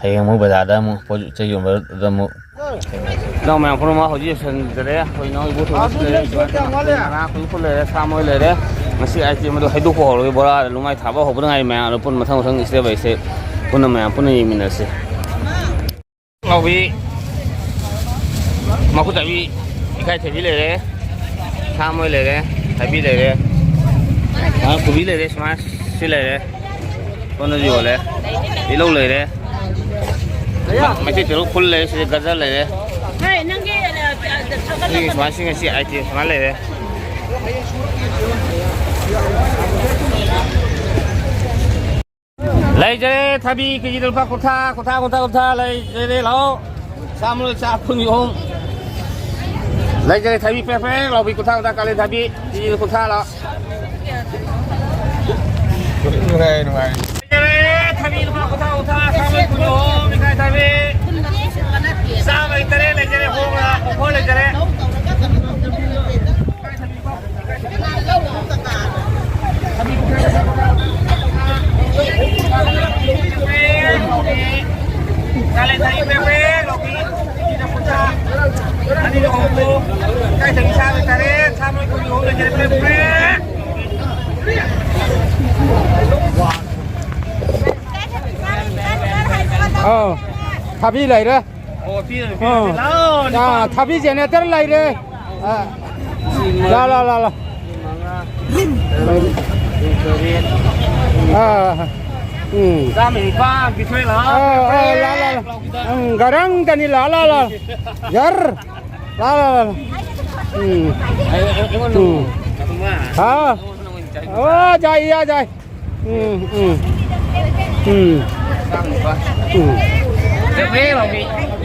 ꯍꯌꯦꯡ ꯑꯃꯨꯛ ꯕꯖꯥꯔꯗ ꯑꯃꯨꯛ ꯄꯣꯠ ꯆꯩ ꯌꯣꯟꯕꯗ ꯑꯃꯨꯛ ꯊꯦꯡꯅꯁꯤ꯫ ꯏꯅꯥꯎ ꯃꯌꯥꯝ ꯄꯨꯝꯅꯃꯛ ꯍꯧꯖꯤꯛ ꯌꯧꯁꯟꯖꯔꯦ꯫ ꯑꯩꯈꯣꯏ ꯏꯅꯥꯎ ꯏꯕꯣ ꯊꯣꯛꯄꯁꯨ ꯂꯩꯔꯦ, ꯁꯨꯃꯥꯏꯅ ꯇꯧꯗꯅ ꯉꯥ ꯈꯨꯟꯕ ꯂꯩꯔꯦ, ꯁꯥ ꯃꯣꯏ ꯂꯩꯔꯦ꯫ ꯉꯁꯤ item ꯑꯗꯨ ꯍꯩꯗꯣꯛꯄ ꯍꯧꯔꯒꯦ꯫ ꯕꯣꯔꯥ ꯂꯨꯃꯥꯏ ꯊꯥꯕ ꯍꯧꯕꯗ ꯉꯥꯏꯔꯤ꯫ ꯃꯌꯥꯝ ꯑꯗꯨ ꯄꯨꯟꯅ ꯃꯊꯪ ꯃꯊꯪ step by step ꯄꯨꯟꯅ ꯃꯌꯥꯝ ꯄꯨꯟꯅ ꯌꯦꯡꯃꯤꯟꯅꯁꯤ꯫ ꯉꯥꯎꯕꯤ ꯃꯈꯨꯠ ꯆꯥꯕꯤ, ꯏꯀꯥꯏ ꯊꯕꯤ ꯂꯩꯔꯦ, ꯁꯥ ꯃꯣꯏ ꯂꯩꯔꯦ, ꯊꯕꯤ ꯂꯩꯔꯦ, ꯑ, ꯀꯣꯕꯤ ꯂꯩꯔꯦ, ꯁꯨꯃꯥꯏꯅ ꯁꯤ ꯂꯩꯔꯦ, ꯁꯣꯝꯗꯁꯨ ꯌꯣꯜꯂꯦ, ꯇꯤꯜꯍꯧ ꯂꯩꯔꯦ, ꯃꯩꯇꯩ ꯇꯤꯜꯍꯧ full ꯂꯩꯔꯦ, ꯁꯤꯗ ꯒꯖꯔ ꯂꯩꯔꯦ꯫ ꯁꯤ ꯁꯨꯃꯥꯏꯅ ꯁꯤ ꯉꯁꯤ item ꯁꯨꯃꯥꯏꯅ ꯂꯩꯔꯦ꯫ ꯂꯩꯖꯔꯦ ꯊꯕꯤ ꯀꯦꯖꯤꯗ ꯂꯨꯄꯥ ꯀꯨꯟꯊ꯭ꯔꯥ, ꯀꯨꯟꯊ꯭ꯔꯥ, ꯀꯨꯟꯊ꯭ꯔꯥ, ꯀꯨꯟꯊ꯭ꯔꯥ ꯂꯩꯖꯔꯦ꯫ ꯂꯥꯛꯑꯣ꯫ ꯆꯥꯝꯃ ꯂꯣꯏ ꯆꯥ ꯀꯨꯟꯒꯤ ꯑꯍꯨꯝ꯫ ꯂꯩꯖꯔꯦ ꯊꯕꯤ ꯄ꯭ꯔꯦꯛ ꯄ꯭ꯔꯦꯛ ꯂꯥꯎꯕꯤ ꯀꯨꯟꯊ꯭ꯔꯥ, ꯀꯨꯟꯊ꯭ꯔꯥ ꯀꯥꯂꯦꯟ ꯊꯕꯤ ꯀꯦꯖꯤꯗ ꯀꯨꯟꯊ꯭ꯔꯥ ꯂꯥꯛꯑꯣ꯫ ꯅꯨꯡꯉꯥꯏ, ꯅꯨꯡꯉꯥꯏ꯫ ꯂꯩꯖꯔꯦ ꯊꯕꯤ ꯂꯨꯄꯥ ꯀꯨꯟꯊ꯭ꯔꯥ, ꯀꯨꯟꯊ꯭ꯔꯥ, ꯆꯥꯝꯃ ꯀꯨꯟꯒꯤ ꯑꯍꯨꯝ, ꯏꯀꯥꯏ ꯊꯕꯤ꯫ ꯆꯥꯝꯃꯒꯤ ꯇꯔꯦꯠ ꯂꯩꯖꯔꯦ, ꯍꯣꯡꯅ offer ꯂꯩꯖꯔꯦ꯫ ꯑꯧ, ꯊꯥꯕꯤ ꯂꯩꯔꯦ꯫ ꯑꯣ, ꯄꯤꯔꯣ, ꯄꯤꯔꯣ, ꯑꯥ, ꯂꯥꯛꯑꯣ, ꯂꯥꯛꯑꯣ꯫ ꯊꯥꯕꯤ generator ꯂꯩꯔꯦ꯫ ꯑꯥ, ꯂꯥ, ꯂꯥ, ꯂꯥ, ꯂꯥ꯫ ꯑꯥ, ꯎꯝ꯫ ꯆꯥꯝꯃ ꯅꯤꯄꯥꯟ ꯄꯤꯊꯣꯛꯑꯦ, ꯂꯥꯛꯑꯣ꯫ ꯑꯥ, ꯑꯥ, ꯂꯥ, ꯂꯥ, ꯂꯥ꯫ ꯎꯝ, ꯒꯔꯪ ꯇꯅꯤ, ꯂꯥ, ꯂꯥ, ꯂꯥ꯫ ꯌꯔ꯫ ꯂꯥ, ꯂꯥ, ꯂꯥ, ꯂꯥ꯫ ꯎꯝ꯫ ꯑꯩ, ꯑꯩ, ꯑꯩꯉꯣꯟꯗ ꯎꯝ꯫ ꯑꯃꯨꯛ꯫ ꯍꯥꯎ꯫ ꯑꯣ, ꯖꯥꯏ, ꯌꯥ, ꯖꯥꯏ꯫ ꯎꯝ, ꯎꯝ꯫ ꯎꯝ꯫ ꯎꯝ꯫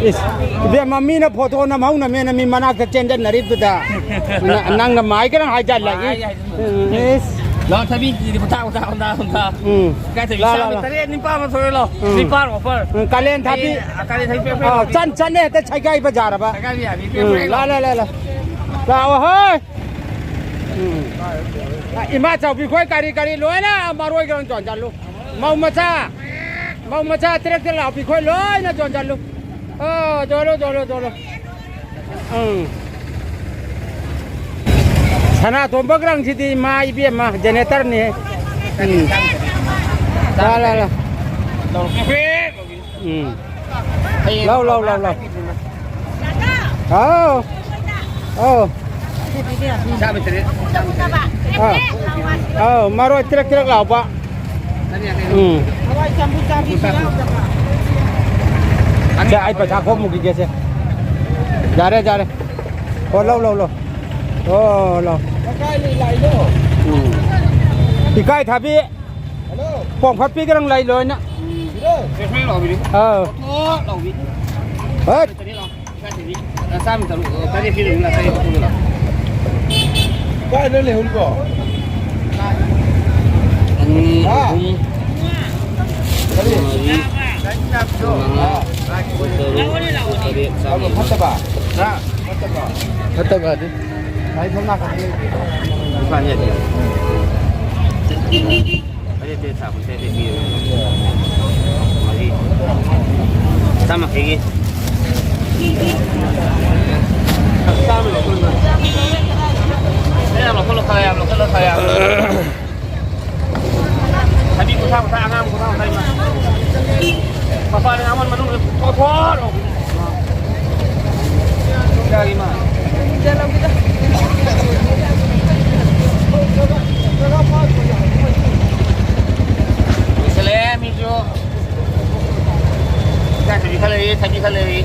ꯏꯁ, ꯏꯕꯦꯝꯃ, ꯃꯤꯅ photo ꯅꯝꯍꯧꯅꯃꯦꯅ ꯃꯤ ꯃꯅꯥꯛꯇ ꯆꯦꯟꯖꯟꯅꯔꯤꯗꯨꯗ ꯅ-, ꯅꯪꯅ ꯃꯥꯏ ꯈꯔ ꯍꯥꯏꯖꯜꯂꯛꯏ꯫ ꯍꯥꯏ, ꯍꯥꯏ, ꯍꯥꯏ꯫ ꯎꯝ, ꯏꯁ꯫ ꯂꯥꯎ, ꯊꯕꯤ, ꯍꯨꯟꯊꯥ, ꯍꯨꯟꯊꯥ, ꯍꯨꯟꯊꯥ, ꯍꯨꯟꯊꯥ꯫ ꯎꯝ꯫ ꯀꯥꯏ ꯊꯕꯤ? ꯂꯥꯎ, ꯆꯥꯝꯃ ꯂꯥꯎ, ꯂꯥꯎ꯫ ꯇꯔꯦꯠ, ꯅꯤꯄꯥꯜ ꯃꯊꯣꯏ ꯂꯥꯎ꯫ ꯎꯝ꯫ ꯅꯤꯄꯥꯜ offer꯫ ꯎꯝ, ꯀꯥꯂꯦꯟ ꯊꯕꯤ꯫ ꯑꯩ, ꯀꯥꯂꯦꯟ ꯊꯕꯤ ꯄꯤꯔꯛꯄ ꯑꯥ, ꯌꯥꯎꯗꯦ꯫ ꯆꯟ, ꯆꯟꯅꯦ ꯍꯦꯛꯇ ꯁꯥꯏꯒꯥꯏꯕ ꯌꯥꯔꯕ꯫ ꯁꯥꯏꯒꯥꯏꯕ ꯌꯥꯅꯤ, ꯎꯝ, ꯄꯤꯔꯛꯄ ꯂꯥ, ꯌꯥꯅꯤ꯫ ꯂꯥ, ꯂꯥ, ꯂꯥ꯫ ꯂꯥꯛꯑꯣ, ꯍꯣꯏ꯫ ꯎꯝ꯫ ꯏꯃꯥ ꯆꯥꯎꯕꯤ ꯈꯣꯏ ꯀꯔꯤ ꯀꯔꯤ ꯂꯣꯏꯅ ꯃꯔꯣꯏ ꯈꯔ ꯌꯣꯟꯁꯤꯜꯂꯨ꯫ ꯃꯧ ꯃꯆꯥ, ꯃꯧ ꯃꯆꯥ ꯇꯔꯦꯠ ꯇꯔꯦꯠ ꯂꯥꯎꯕꯤ ꯈꯣꯏ ꯂꯣꯏꯅ ꯌꯣꯟꯁꯤꯜꯂꯨ꯫ ꯑꯥ, ꯌꯣꯜꯂꯨ, ꯌꯣꯜꯂꯨ, ꯌꯣꯜꯂꯨ꯫ ꯎꯝ꯫ ꯁꯅꯥꯇꯣꯝꯕ ꯒ꯭ꯔꯪꯁꯤꯗꯤ ꯏꯃꯥ ꯏꯕꯦꯝꯃ generatorꯅꯤ꯫ ꯎꯝ꯫ ꯂꯥ, ꯂꯥ, ꯂꯥ꯫ ꯎꯝ꯫ ꯂꯧ, ꯂꯧ, ꯂꯧ, ꯂꯧ꯫ ꯍꯥꯎ꯫ ꯑꯧ꯫ ꯆꯥꯝꯃ ꯇꯔꯦꯠ꯫ ꯑꯥ꯫ ꯑꯧ, ꯃꯔꯣꯏ ꯇ꯭ꯔꯛ ꯇ꯭ꯔꯛ ꯂꯥꯎꯕ꯫ ꯎꯝ꯫ ꯁꯦ, ꯑꯩ ꯄꯩꯁꯥ ꯈꯣꯝꯃꯨꯈꯤꯒꯦꯁꯦ꯫ ꯌꯥꯔꯦ, ꯌꯥꯔꯦ꯫ ꯑꯣ, ꯂꯧ, ꯂꯧ, ꯂꯧ꯫ ꯑꯣ, ꯂꯧ꯫ ꯎꯝ꯫ ꯏꯀꯥꯏ ꯊꯥꯕꯤ꯫ ꯍꯜꯂꯣ꯫ ꯄꯣꯡꯈꯠꯄꯤꯒ꯭ꯔꯪ ꯂꯩ ꯂꯣꯏꯅ꯫ ꯍꯤꯔꯣ꯫ ꯐ꯭ꯔꯦꯁ ꯐ꯭ꯔꯦꯁ ꯂꯥꯎꯕꯤꯅꯤ꯫ ꯑꯥꯎ꯫ ꯄꯣꯠꯊꯣꯛ ꯂꯥꯎꯕꯤ꯫ ꯍꯠ꯫ ꯇꯔꯦꯠ ꯂꯥꯎ꯫ ꯆꯥꯝꯃ ꯇꯔꯨꯛ, ꯇꯔꯦꯠ ꯄꯤꯔꯣ, ꯏꯃꯥ, ꯇꯔꯦꯠ ꯄꯤꯔꯣ꯫ ꯀꯥꯏꯗ ꯂꯩꯍꯧꯔꯤꯕꯣ? ꯑꯅꯤ, ꯍꯥ? ꯑꯍꯨꯝ, ꯀꯔꯤ? ꯃꯔꯤ, ꯃꯉꯥ, ꯇꯔꯨꯛ, ꯇꯔꯦꯠ, ꯆꯥꯝꯃ꯫ ꯐꯠꯇꯕ? ꯍꯥ? ꯐꯠꯇꯕ? ꯐꯠꯇꯕ ꯑꯗꯨ꯫ ꯏꯝꯐꯥꯜ ꯍꯦꯛ꯫ ꯇꯔꯦꯠ ꯇꯔꯦꯠ ꯁꯥꯕ ꯇꯔꯦꯠ ꯇꯔꯦꯠ ꯄꯤꯔꯦ꯫ ꯃꯔꯤ꯫ ꯆꯥꯝꯃ ꯌꯥꯡꯈꯩꯒꯤ꯫ ꯆꯥꯝꯃ ꯂꯧꯊꯣꯛ ꯏꯃꯥ꯫ ꯌꯥꯝ ꯂꯧꯈꯠꯂꯣ, ꯈꯔ ꯌꯥꯝ ꯂꯧꯈꯠꯂꯣ, ꯈꯔ ꯌꯥꯝ꯫ ꯊꯕꯤ ꯀꯨꯟꯊ꯭ꯔꯥ, ꯀꯨꯟꯊ꯭ꯔꯥ, ꯑꯉꯥꯡꯕ ꯀꯨꯟꯊ꯭ꯥ, ꯀꯨꯟꯊ꯭ꯔꯥ ꯏꯃꯥ꯫ ꯃꯄꯥꯟ ꯑꯉꯥꯡꯕ ꯃꯅꯨꯡꯗ ꯊꯣꯛ, ꯊꯣꯛ ꯂꯥꯎ꯫ ꯌꯥꯔꯦ ꯏꯃꯥ꯫ ꯂꯣꯏꯁꯜꯂꯛꯑꯦ ꯃꯤꯁꯨ꯫ ꯏꯟꯖꯥꯡ ꯊꯕꯤ ꯈꯔ ꯂꯩꯔꯤ, ꯊꯕꯤ ꯈꯔ ꯂꯩꯔꯤ꯫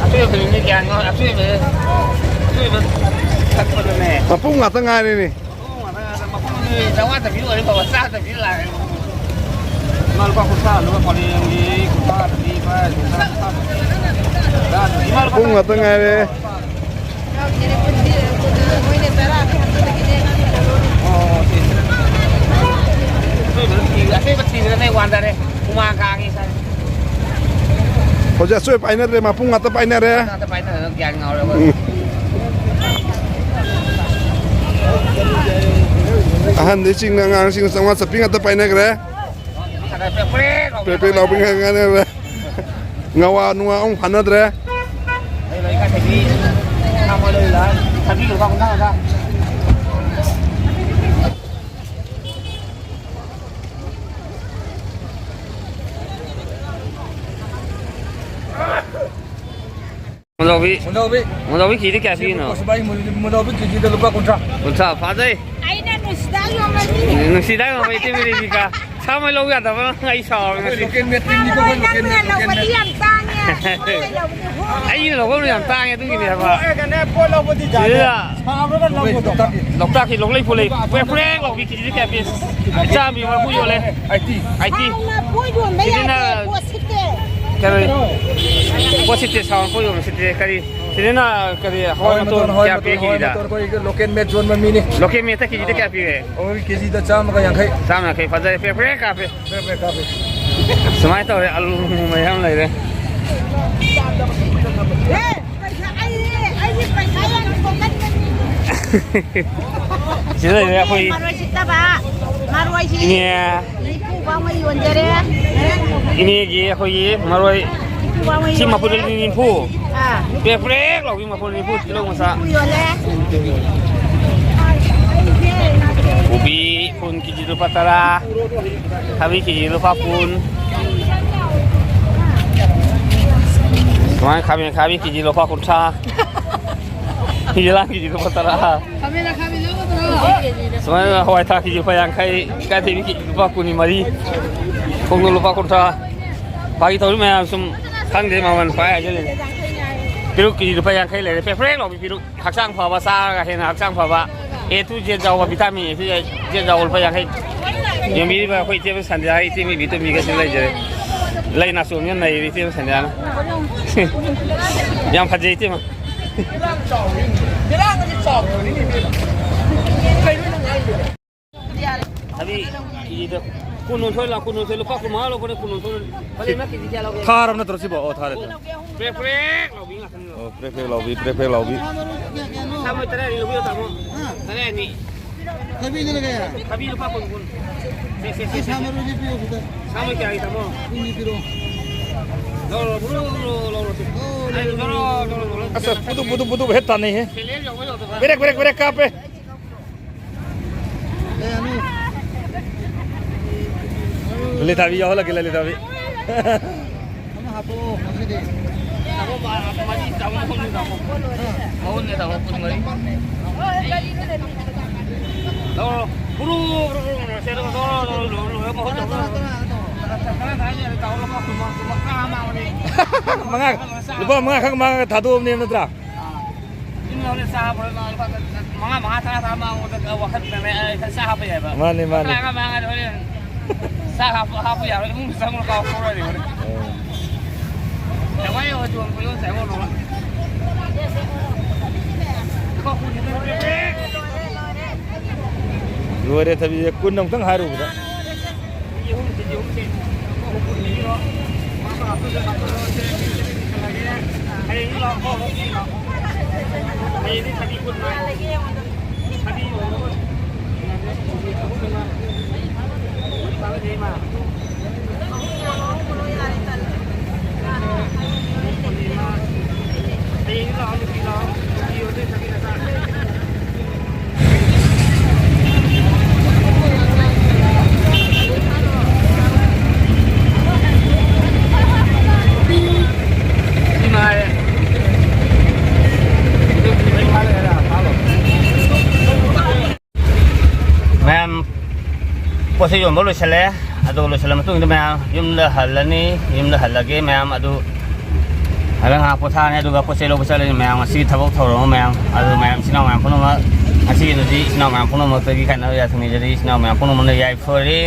ꯑꯆꯣꯏꯕꯗꯨꯅꯦ ꯒ꯭ꯌꯥꯟ ꯉꯥꯎꯔꯦ, ꯑꯆꯣꯏꯕ, ꯑꯆꯣꯏꯕ ꯊꯛꯄꯗꯅꯦ꯫ ꯃꯄꯨꯝ ꯉꯥꯛꯇ ꯉꯥꯏꯔꯦꯅꯦ꯫ ꯃꯄꯨꯝ ꯉꯥꯛꯇ ꯉꯥꯏꯔꯦ, ꯃꯄꯨꯝꯗꯨ ꯆꯥꯝꯃꯉꯥ ꯊꯕꯤ ꯑꯣꯏꯔꯗꯤ ꯐꯕ, ꯆꯥꯝꯃ ꯊꯕꯤ ꯂꯥꯛꯑꯦ꯫ ꯏꯃꯥ ꯂꯨꯄꯥ ꯀꯨꯟꯊ꯭ꯔꯥ, ꯂꯨꯄꯥ ꯄꯔꯦꯡꯒꯤ ꯀꯨꯟꯊ꯭ꯔꯥ ꯊꯕꯤ, ꯏꯃꯥ ꯂꯨꯄꯥ ꯄꯨꯡ ꯉꯥꯛꯇ ꯉꯥꯏꯔꯦ꯫ ꯑꯣ, ꯁꯤ, ꯁꯤ꯫ ꯑꯁꯣꯏꯕ ꯊꯤ-, ꯑꯁꯣꯏꯕ ꯊꯤꯗꯅ ꯋꯥꯟꯗꯔꯦ꯫ ꯍꯨꯃꯥꯡ ꯀꯥꯡꯉꯤ ꯁꯥꯏ꯫ ꯍꯧꯖꯤꯛ ꯑꯆꯣꯏ ꯄꯥꯏꯅꯗ꯭ꯔꯦ, ꯃꯄꯨꯝ ꯉꯥꯛꯇ ꯄꯥꯏꯅꯔꯦ꯫ ꯉꯥꯛꯇ ꯄꯥꯏꯅꯗꯅ ꯒ꯭ꯌꯥꯟ ꯉꯥꯎꯔꯦ ꯑꯩꯈꯣꯏ꯫ ꯎꯝ꯫ ꯑꯍꯟꯗꯩ ꯆꯤꯡꯅ ꯑꯉꯥꯡꯁꯤꯡ ꯆꯥꯝꯃꯉꯥ ꯆꯠꯄꯤ ꯉꯥꯛꯇ ꯄꯥꯏꯅꯈ꯭ꯔꯦ꯫ ꯄ꯭ꯔꯦꯛ ꯄ꯭ꯔꯦꯛ ꯂꯥꯎꯕꯤ ꯉꯥꯛ ꯉꯥꯏꯅꯔꯦ꯫ ꯉꯋꯥ ꯅꯨꯡꯋꯥ ꯑꯃꯨꯛ ꯐꯥꯅꯗ꯭ꯔꯦ꯫ ꯃꯨꯂꯥꯎꯕꯤ꯫ ꯃꯨꯂꯥꯎꯕꯤ꯫ ꯃꯨꯂꯥꯎꯕꯤ ꯀꯦꯖꯤꯗ ꯀꯌꯥ ꯄꯤꯔꯤꯅꯣ? ꯁꯤ ꯃꯨꯂꯥꯎꯕꯤ ꯀꯦꯖꯤꯗ ꯂꯨꯄꯥ ꯀꯨꯟꯊ꯭ꯔꯥ꯫ ꯀꯨꯟꯊ꯭ꯔꯥ ꯐꯥꯖꯩ꯫ ꯑꯩꯅ ꯅꯨꯡꯁꯤꯗꯥꯛ ꯌꯣꯟꯕꯅꯤ꯫ ꯅꯨꯡꯁꯤꯗꯥꯛ ꯌꯣꯟꯕ ꯏꯇꯩꯃ ꯔꯦꯕꯤꯀꯥ꯫ ꯁꯥꯃꯩ ꯂꯧ ꯌꯥꯗꯕ ꯑꯩ ꯁꯥꯎꯔꯦ ꯉꯁꯤ꯫ ꯂꯣꯀꯦꯜ ꯃꯦꯠꯇꯤꯡꯅꯤꯀꯣ ꯑꯩꯈꯣꯏ ꯂꯣꯀꯦꯜ ꯃꯦꯠ, ꯂꯣꯀꯦꯜ ꯃꯦꯠ꯫ ꯌꯥꯝ ꯇꯥꯡꯉꯦ꯫ ꯑꯩꯅ ꯂꯧꯕ ꯌꯥꯝ ꯇꯥꯡꯉꯦ ꯑꯗꯨꯒꯤꯅꯦ ꯍꯥꯏꯕ꯫ ꯂꯣꯏꯔꯒꯅꯦ ꯄꯣꯠ ꯂꯧꯕꯗꯤ ꯌꯥꯗꯦ꯫ ꯁꯤꯗ ꯁꯥꯕ꯭ꯔꯒ ꯂꯧꯕꯗꯣ꯫ ꯂꯣꯛꯇꯥꯛꯀꯤ ꯂꯣꯛꯂꯩ ꯐꯨꯂꯩ ꯄ꯭ꯔꯦꯛ ꯄ꯭ꯔꯦꯛ ꯂꯥꯎꯕꯤ ꯀꯦꯖꯤꯗ ꯀꯌꯥ ꯄꯤ? ꯆꯥꯝꯃ ꯄꯤꯕ ꯃꯔꯐꯨ ꯌꯣꯜꯂꯦ꯫ ꯑꯩꯠꯇꯤ꯫ ꯑꯩꯠꯇꯤ꯫ ꯁꯥꯎꯅ ꯄꯣꯠ ꯌꯣꯟꯕ ꯁꯤꯗꯅ ꯌꯥꯗꯦ, ꯄꯣꯠ ꯁꯤꯠꯇꯦ꯫ ꯀꯩꯅꯣ, ꯄꯣꯠ ꯁꯤꯠꯇꯦ, ꯁꯥꯎꯅ ꯄꯣꯠ ꯌꯣꯟꯕ ꯁꯤꯠꯇꯦ꯫ ꯀꯔꯤ? ꯁꯤꯗꯅ ꯀꯔꯤ, ꯍꯋꯥꯏ ꯃꯇꯣꯟ ꯃꯇꯣꯟ, ꯍꯋꯥꯏ ꯀꯌꯥ ꯃꯇꯣꯟ, ꯄꯤ ꯍꯋꯥꯏ ꯀꯦꯖꯤꯗ? ꯃꯇꯣꯟ ꯑꯩꯈꯣꯏ ꯂꯣꯀꯦꯜ ꯃꯦꯠ ꯌꯣꯟꯕ ꯃꯤꯅꯤ꯫ ꯂꯣꯀꯦꯜ ꯃꯦꯠꯇ ꯀꯦꯖꯤꯗ ꯀꯌꯥ ꯄꯤꯔꯦ? ꯑꯩꯈꯣꯏ ꯀꯦꯖꯤꯗ ꯆꯥꯝꯃꯒ ꯌꯥꯡꯈꯩ꯫ ꯆꯥꯝꯃ ꯌꯥꯡꯈꯩ ꯐꯖꯔꯦ, ꯄ꯭ꯔꯦꯛ ꯄ꯭ꯔꯦꯛ ꯀꯥꯞꯄꯦ꯫ ꯄ꯭ꯔꯦꯛ ꯄ꯭ꯔꯦꯛ ꯀꯥꯞꯄꯦ꯫ ꯁꯨꯃꯥꯏꯅ ꯇꯧꯔꯦ, ꯑꯂꯨ ꯃꯌꯥꯝ ꯂꯩꯔꯦ꯫ ꯑꯦ, ꯄꯩꯁꯥ, ꯑꯩ, ꯑꯩꯒꯤ ꯄꯩꯁꯥ ꯌꯥꯝ ꯊꯣꯛꯀꯟꯕꯅꯤ꯫ ꯁꯤꯗ ꯂꯩꯔꯦ ꯑꯩꯈꯣꯏ ꯃꯔꯣꯏ ꯁꯤꯠꯇꯕ, ꯃꯔꯣꯏꯁꯤ꯫ ꯏꯅꯦ꯫ ꯋꯥꯡꯃ ꯌꯣꯟꯖꯔꯦ꯫ ꯏꯅꯦꯒꯤ ꯑꯩꯈꯣꯏꯒꯤ ꯃꯔꯣꯏ ꯁꯤ ꯃꯄꯨꯟ ꯑꯅꯤ ꯅꯤꯐꯨ꯫ ꯑꯥ꯫ ꯄ꯭ꯔꯦꯛ ꯄ꯭ꯔꯦꯛ ꯂꯥꯎꯕꯤ ꯃꯄꯨꯟ ꯅꯤꯐꯨ ꯇꯤꯜꯍꯧ ꯃꯆꯥ꯫ ꯅꯤꯐꯨ ꯌꯣꯜꯂꯦ꯫ ꯀꯣꯕꯤ ꯐꯨꯟ ꯀꯦꯖꯤ ꯂꯨꯄꯥ ꯇꯔꯥ꯫ ꯊꯕꯤ ꯀꯦꯖꯤ ꯂꯨꯄꯥ ꯀꯨꯟ꯫ ꯁꯨꯃꯥꯏꯅ ꯈꯥꯃꯦꯟ ꯑꯈꯥꯕꯤ ꯀꯦꯖꯤ ꯂꯨꯄꯥ ꯀꯨꯟꯊ꯭ꯔꯥ꯫ ꯌꯦꯂꯥꯡ ꯀꯦꯖꯤ ꯂꯨꯄꯥ ꯇꯔꯥ꯫ ꯁꯨꯃꯥꯏꯅ ꯍꯋꯥꯏ ꯊ꯭ꯔꯥꯛ ꯀꯦꯖꯤ ꯂꯨꯄꯥ ꯌꯥꯡꯈꯩ꯫ ꯏꯀꯥꯏꯊꯕꯤ ꯀꯦꯖꯤ ꯂꯨꯄꯥ ꯀꯨꯟꯒꯤ ꯃꯔꯤ꯫ ꯈꯣꯡꯗ꯭ꯔꯨꯝ ꯂꯨꯄꯥ ꯀꯨꯟꯊ꯭ꯔꯥ꯫ ꯐꯥꯒꯤ ꯇꯧꯔꯤ ꯃꯌꯥꯝ ꯁꯨꯝ ꯈꯪꯗꯦ ꯃꯃꯜ ꯈ꯭ꯋꯥꯏ ꯍꯥꯏꯖꯜꯂꯦ꯫ ꯄꯦꯔꯨꯛ ꯀꯦꯖꯤ ꯂꯨꯄꯥ ꯌꯥꯡꯈꯩ ꯂꯩꯔꯦ꯫ ꯄ꯭ꯔꯦꯛ ꯄ꯭ꯔꯦꯛ ꯂꯥꯎꯕꯤ ꯄꯦꯔꯨꯛ꯫ ꯍꯛꯆꯥꯡ ꯐꯕ ꯆꯥꯔꯒ ꯍꯦꯟꯅ ꯍꯛꯆꯥꯡ ꯐꯕ꯫ A to Z ꯌꯥꯎꯕ vitamin A to Z ꯌꯥꯎꯕ ꯂꯨꯄꯥ ꯌꯥꯡꯈꯩ꯫ ꯌꯦꯡꯕꯤꯔꯤꯕ ꯑꯩꯈꯣꯏ ꯏꯆꯦ ꯁꯟꯙ꯭ꯌꯥ, ꯏꯆꯦ ꯃꯤꯕꯤ ꯇꯨꯝꯕꯤꯒꯁꯨ ꯂꯩꯖꯔꯦ꯫ ꯂꯩ ꯅꯥꯆꯣꯝꯅ ꯅꯩꯔꯤ ꯏꯆꯦ ꯁꯟꯙ꯭ꯌꯥꯅ꯫ ꯌꯥꯝ ꯐꯖꯩ ꯏꯆꯦꯃ꯫ ꯊꯕꯤ ꯀꯦꯖꯤꯗ ꯀꯨꯟꯍꯨꯝꯗꯣꯏ ꯂꯥꯎ, ꯀꯨꯟꯍꯨꯝꯗꯣꯏ, ꯂꯨꯄꯥ ꯀꯨꯟꯃꯉꯥ ꯂꯧꯕꯅꯦ, ꯀꯨꯟꯍꯨꯝꯗꯣꯏ꯫ ꯐꯅꯦꯛꯅ ꯀꯦꯖꯤ ꯀꯌꯥ ꯂꯧꯒꯦ? ꯊꯥꯔꯕ ꯅꯠꯇ꯭ꯔꯣ ꯁꯤꯕꯣ? ꯑꯣ, ꯊꯥꯔꯦ, ꯊꯥꯔꯦ꯫ ꯄ꯭ꯔꯦꯛ ꯄ꯭ꯔꯦꯛ ꯂꯥꯎꯕꯤ ꯉꯥꯛꯇꯅꯤ꯫ ꯑꯣ, ꯄ꯭ꯔꯦꯛ ꯄ꯭ꯔꯦꯛ ꯂꯥꯎꯕꯤ, ꯄ꯭ꯔꯦꯛ ꯄ꯭ꯔꯦꯛ ꯂꯥꯎꯕꯤ꯫ ꯁꯥ ꯃꯔꯣꯏ ꯇꯔꯥ ꯑꯅꯤ ꯂꯧꯕꯤꯌꯣ, ꯇꯥꯃꯣ꯫ ꯇꯔꯥ ꯑꯅꯤ꯫ ꯊꯕꯤꯗꯨꯅ ꯀꯌꯥ? ꯊꯕꯤ ꯂꯨꯄꯥ ꯀꯨꯟ, ꯀꯨꯟ꯫ ꯁꯦ, ꯁꯦ, ꯁꯦ, ꯑꯩ ꯁꯦ, ꯁꯥ ꯁꯦ꯫ ꯃꯔꯣꯏꯁꯦ ꯄꯤꯌꯣ ꯈꯤꯇ꯫ ꯁꯥ ꯃꯔꯣꯏ ꯀꯌꯥꯒꯤ, ꯇꯥꯃꯣ? ꯀꯨꯟꯒꯤ ꯄꯤꯔꯛꯑꯣ꯫ ꯂꯧꯔꯣ, ꯂꯧꯔꯣ, ꯂꯧꯔꯣ, ꯂꯧꯔꯣ, ꯁꯦ꯫ ꯑꯣ, ꯑꯩ ꯂꯧꯔꯣ, ꯂꯧꯔꯣ, ꯂꯧꯔꯣ꯫ ꯑꯁ, ꯄꯨꯗꯨꯞ, ꯄꯨꯗꯨꯞ, ꯄꯨꯗꯨꯞ ꯍꯦꯛ ꯇꯥꯅꯩꯍꯦ꯫ ꯁꯦꯂꯦꯟ ꯌꯧꯕ ꯌꯧꯗꯕ꯫ ꯕꯦꯔꯦꯛ, ꯕꯦꯔꯦꯛ, ꯕꯦꯔꯦꯛ ꯀꯥꯞꯄꯦ꯫ ꯂꯤꯂꯤꯊꯥꯕꯤ ꯌꯥꯎꯍꯜꯂꯛꯀꯦ, ꯂꯤꯂꯤꯊꯥꯕꯤ꯫ ꯑꯃ ꯍꯥꯞꯄꯛꯑꯣ, ꯉꯁꯤꯗꯤ꯫ ꯃꯍꯨꯠꯅꯦ, ꯇꯥꯃꯣ, ꯀꯨꯟ ꯃꯔꯤ꯫ ꯂꯧꯔꯣ꯫ ꯕꯨꯔꯨ, ꯕꯨꯔꯨ, ꯕꯨꯔꯨ, ꯁꯦ, ꯂꯧꯔꯣ, ꯂꯧꯔꯣ, ꯂꯧꯔꯣ, ꯂꯧꯔꯣ, ꯃꯍꯨꯠ ꯇꯧꯔꯣ꯫ ꯇꯔꯥ, ꯇꯔꯥ ꯌꯥꯔꯦ, ꯇꯥꯃꯣ, ꯂꯨꯄꯥ ꯀꯨꯟ ꯃꯉꯥ, ꯀꯨꯟ ꯃꯉꯥ ꯃꯥꯡꯕꯅꯤ꯫ ꯃꯉꯥ, ꯂꯨꯄꯥ ꯃꯉꯥ ꯈꯛ ꯃꯥꯡꯉꯒ ꯊꯥꯗꯣꯛꯑꯕꯅꯦꯕ ꯅꯠꯇ꯭ꯔꯥ? ꯌꯨꯝ ꯌꯧꯔꯦ ꯆꯥ ꯍꯥꯞꯄ ꯂꯣꯏ ꯃꯥꯡꯉꯦ꯫ ꯂꯨꯄꯥ ꯃꯉꯥ, ꯃꯉꯥ, ꯇꯔꯥ, ꯇꯔꯥ ꯃꯥꯡꯕꯗ ꯋꯥꯈꯜ ꯅꯨꯡꯉꯥꯏ꯫ ꯑꯩ ꯆꯥ ꯍꯥꯞꯄ ꯌꯥꯏꯕ꯫ ꯃꯥꯅꯤ, ꯃꯥꯅꯤ꯫ ꯇꯔꯥ ꯃꯉꯥ ꯃꯥꯡꯉꯗꯤ ꯍꯣꯔꯦꯟ ꯆꯥ ꯍꯥꯞꯄ, ꯍꯥꯞꯄ ꯌꯥꯔꯣꯏ꯫ ꯏꯃꯨꯡꯗ ꯆꯪꯉꯨꯔ ꯀꯥꯎ ꯊꯣꯛꯎꯔꯅꯤ ꯍꯣꯔꯦꯟ꯫ ꯎꯝ꯫ ꯌꯥꯝ ꯋꯥꯏ ꯌꯧꯔ ꯌꯣꯟꯕ ꯌꯣꯟ ꯆꯥꯏ ꯍꯣꯠꯅꯕ꯫ ꯂꯨꯄꯥ ꯀꯨꯟꯒꯤ ꯅꯠꯇ꯭ꯔꯦ꯫ ꯂꯣꯏꯔꯦ ꯊꯕꯤꯁꯦ ꯀꯨꯟ ꯑꯃꯨꯛꯇꯪ ꯍꯥꯏꯔꯨꯕꯗ꯫ ꯃꯌꯥꯝ, ꯄꯣꯠꯁꯦ ꯌꯣꯟꯕ ꯂꯣꯏꯁꯤꯜꯂꯦ꯫ ꯑꯗꯨ ꯂꯣꯏꯁꯤꯜꯂ ꯃꯇꯨꯡꯗ ꯃꯌꯥꯝ ꯌꯨꯝꯗ ꯍꯜꯂꯅꯤ꯫ ꯌꯨꯝꯗ ꯍꯜꯂꯒꯦ ꯃꯌꯥꯝ꯫ ꯑꯗꯨ ꯍꯜꯂ ꯉꯥꯏꯍꯥꯛ ꯄꯣꯊꯥꯔꯅꯤ꯫ ꯑꯗꯨꯒ ꯄꯣꯠ ꯆꯩ ꯂꯧꯕ ꯆꯠꯂꯅꯤ ꯃꯌꯥꯝ꯫ ꯉꯁꯤꯒꯤ ꯊꯕꯛ ꯊꯧꯔꯝ ꯑꯃ ꯃꯌꯥꯝ꯫ ꯑꯗꯨ ꯃꯌꯥꯝ, ꯏꯆꯤꯟ ꯏꯅꯥꯎ ꯃꯌꯥꯝ ꯄꯨꯝꯅꯃꯛ, ꯉꯁꯤꯒꯤꯗꯨꯗꯤ ꯏꯆꯤꯟ ꯏꯅꯥꯎ ꯃꯌꯥꯝ ꯄꯨꯝꯅꯃꯛꯇꯒꯤ ꯀꯥꯏꯅꯕ ꯌꯥꯊꯪ ꯅꯤꯖꯔꯤ꯫ ꯏꯆꯤꯟ ꯏꯅꯥꯎ ꯃꯌꯥꯝ ꯄꯨꯝꯅꯃꯛꯅ ꯌꯥꯏꯐꯔꯦ꯫